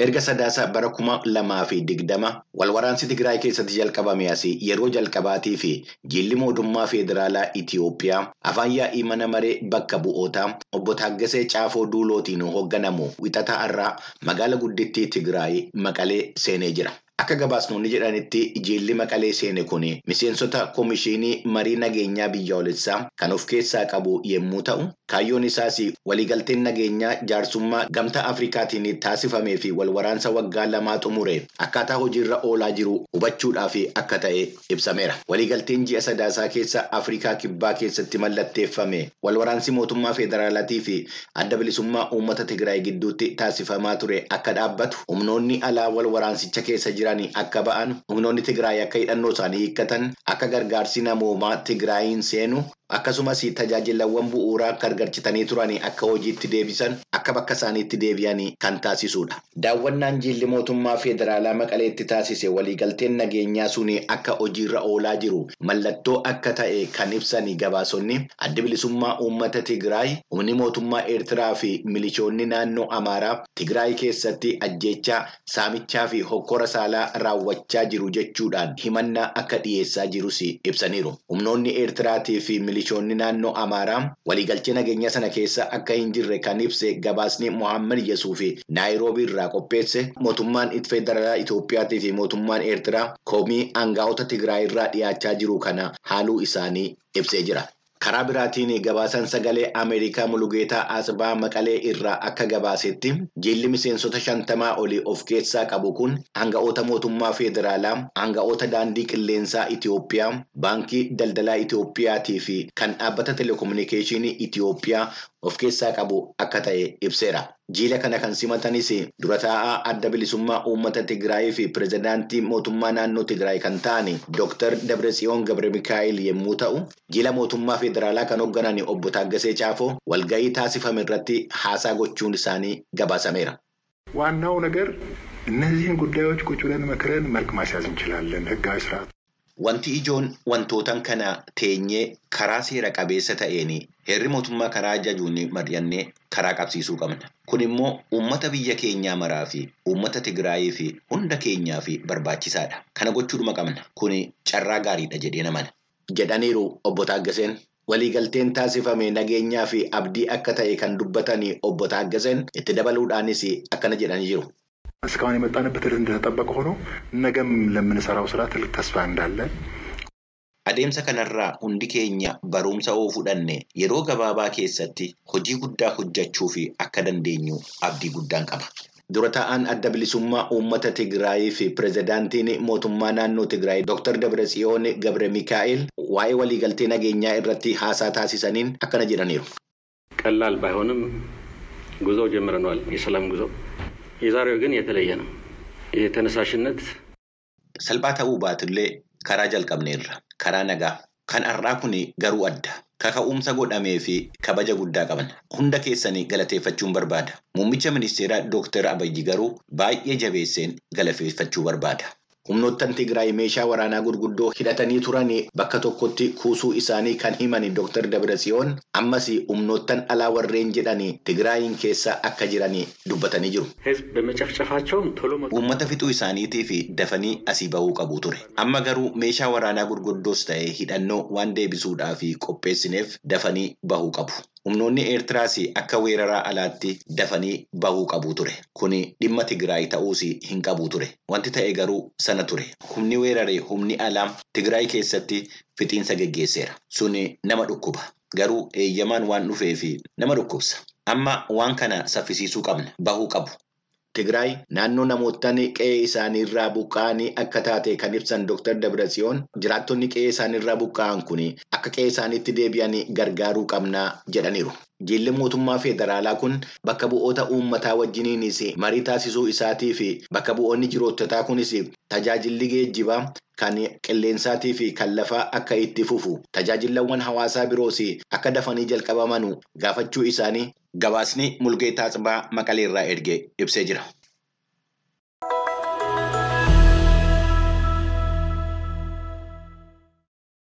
Erga Sadaasa bara 2020 walwaraansi Tigraay keessatti jalqabame asii yeroo jalqabaatii fi jilli mootummaa federaalaa Itiyoophiyaa afaan yaa'ii mana maree bakka bu'ootaa obbo Taaggasee Caafoo Duulootiin hoogganamu wixata har'aa magaala guddittii Tigraay Maqalee seenee jira. Akka gabaasnoonni jedhanitti jilli Maqalee seene kun miseensota koomishinii marii nageenyaa biyyoolessaa kan of keessaa qabu yommuu ta'u, kaayyoon isaas waliigalteen nageenyaa jaarsummaa gamtaa Afrikaatiin taasifamee fi walwaraansa waggaa 2 xumure akkaataa hojiirra oolaa jiru hubachuudhaaf akka ta'e ibsameera. Waliigalteen ji'a Sadaasaa keessa Afrikaa Kibbaa keessatti mallatteeffame walwaraansi mootummaa federaalaatii fi adda bilisummaa uummata Tigraay gidduutti taasifamaa ture akka dhaabbatu, humnoonni alaa walwaraansicha keessa jiran akka ba'an, humnoonni Tigraay akka hidhannoo isaanii hiikkatan, akka gargaarsi namoomaa Tigraayin seenu, akkasumas tajaajilawwan bu'uuraa gargarchitanii turan akka hojiitti deebisan, akka bakka isaaniitti deebi'an kan taasisudha. Daawwannaan jilli mootummaa federaalaa Maqaleetti taasise waliigalteen nageenyaa sun akka hojiirra oolaa jiru mallattoo akka ta'e kan ibsan gabaasonni adda bilisummaa uummata Tigraay, humni mootummaa Eertiraa fi milishoonni naannoo Amaaraa Tigraay keessatti ajjeechaa, saamichaa fi hokkora saalaa raawwachaa jiru jechuudhaan himannaa akka dhiyeessaa jirus ibsaniiru. Humnoonni Eertiraatii fi milishoonni naannoo Amaaraa waliigaltee nageenyaa sana keessa akka hin jirre kan ibse gabaasni Mohaammed Yesuuf Naayiroobii irraa qopheesse, mootummaan federaalaa Itoophiyaatii fi mootummaan Eertiraa komii aangaa'ota Tigraay irraa dhiyaachaa jiru kana haaluu isaanii ibsee jira. Karaa biraatiin gabaasaan sagalee Ameerikaa Mulugeetaa Asbaa Maqalee irraa akka gabaasetti jilli miseensota 50 olii of keessaa qabu kun aanga'oota mootummaa federaalaa, aanga'oota daandii qilleensaa Itiyoophiyaa, baankii daldalaa Itiyoophiyaatii fi kan dhaabbata telekominikeeshinii Itiyoophiyaa of keessaa qabu akka ta'e ibseera. Jiila kana kan simatanis dura taa'aa adda bilisummaa uummata Tigraay fi pirezidaantii mootummaa naannoo Tigraay kan ta'an Dr. Dabratsiyoon Gabra-Mikaa'el yommuu ta'u, jiila mootummaa federaalaa kan hoogganan obbo Taaggasee Caafoo walga'ii taasifame irratti haasaa gochuun isaanii gabaasameera. ዋናው ነገር እነዚህን ጉዳዮች ቁጭ ብለን መክረን መልክ ማስያዝ እንችላለን። ህጋዊ ስርዓት Wanti ijoon wantootan kana teenyee karaa seera qabeessa ta'een heerri mootummaa karaa ajajuun mari'annee karaa qabsiisuu qabna. Kun immoo uummata biyya keenyaa maraa fi uummata Tigraayii fi hunda keenyaa fi barbaachisaadha. Kana gochuudhuma qabna. Kun carraa gaariidha jedhee namana. Jedhaniiru obbo Taaggaseen. Waliigalteen taasifame nageenyaa fi abdii akka ta'e kan dubbatan obbo Taaggaseen itti dabaluudhaanis akkana jedhanii jiru. እስካሁን የመጣንበት ሂደት እንደተጠበቀ ሆኖ ነገም ለምንሰራው ስራ ትልቅ ተስፋ እንዳለ Adeemsa kanarraa hundi keenya barumsa oo fudhanne yeroo gabaabaa keessatti hojii guddaa hojjechuu fi akka dandeenyu abdii guddaan qaba. Dura taa'aan adda bilisummaa uummata Tigraay fi pirezidaantiin mootummaa naannoo Tigraay Dr. Dabratsiyoon Gabra-Mikaa'el waa'ee waliigaltee nageenyaa irratti haasaa taasisaniin akkana jedhaniiru. ቀላል ባይሆንም ጉዞ ጀምረናል። የሰላም ጉዞ የዛሬው ግን የተለየ ነው። ይህ ተነሳሽነት Salphaa ta'uu baatullee karaa jalqabneerra. Karaa nagaa. Kan har'aa kun garuu adda. Kaka'umsa godhamee fi kabaja guddaa qaban. Hunda keessanii galateeffachuun barbaada. Muummicha ministeeraa Dr. Abiyyi garuu baay'ee jabeesseen galateeffachuu barbaada. Humnoottan Tigraay meeshaa waraanaa gurguddoo hidhatanii turan bakka tokkotti kuusuu isaanii kan himan Dr. Dabratsiyoon ammas humnoottan alaa warreen jedhan Tigraayin keessa akka jiran dubbatanii jiru. ህዝብ በመጨፍጨፋቸውም ቶሎ Uummata fixuu isaaniitii fi dafanii asii bahuu qabu ture. Amma garuu meeshaa waraanaa gurguddoos ta'e hidhannoo waan deebisuudhaaf qopheessineef dafanii bahuu qabu. Humnoonni Eertiraas akka weeraraa alaatti dafanii bahuu qabu ture. Kuni dhimma Tigraay ta'uus hin qabu ture. Wanti ta'e garuu sana ture. Humni weeraree humni alaa Tigraay keessatti fixiinsa geggeesseera. Suni nama dhukkuba. Garuu eeyyamaan waan dhufeef nama dhukkubsa. Amma waan kana saffisiisuu qabna. Bahuu qabu. Tigraay naannoo namoottan qe'ee isaaniirraa buqqa'anii akka taate kan ibsan Dr. Dabratsiyoon jiraattonni qe'ee isaaniirraa buqqa'an kun akka qe'ee isaaniitti deebi'an gargaaruu qabnaa jedhaniiru. Jilli mootummaa federaalaa kun bakka bu'oota uummataa wajjiniinis marii taasisuu isaatii fi bakka bu'oonni jiraattotaa kunis tajaajilli geejjibaa kan qilleensaatii fi kan lafaa akka itti fufu tajaajilawwan hawaasaa biroos akka dafanii jalqabaman gaafachuu isaanii gabaasni Mulgeetaa Tsibaa Maqaleerraa erge ibsee jira.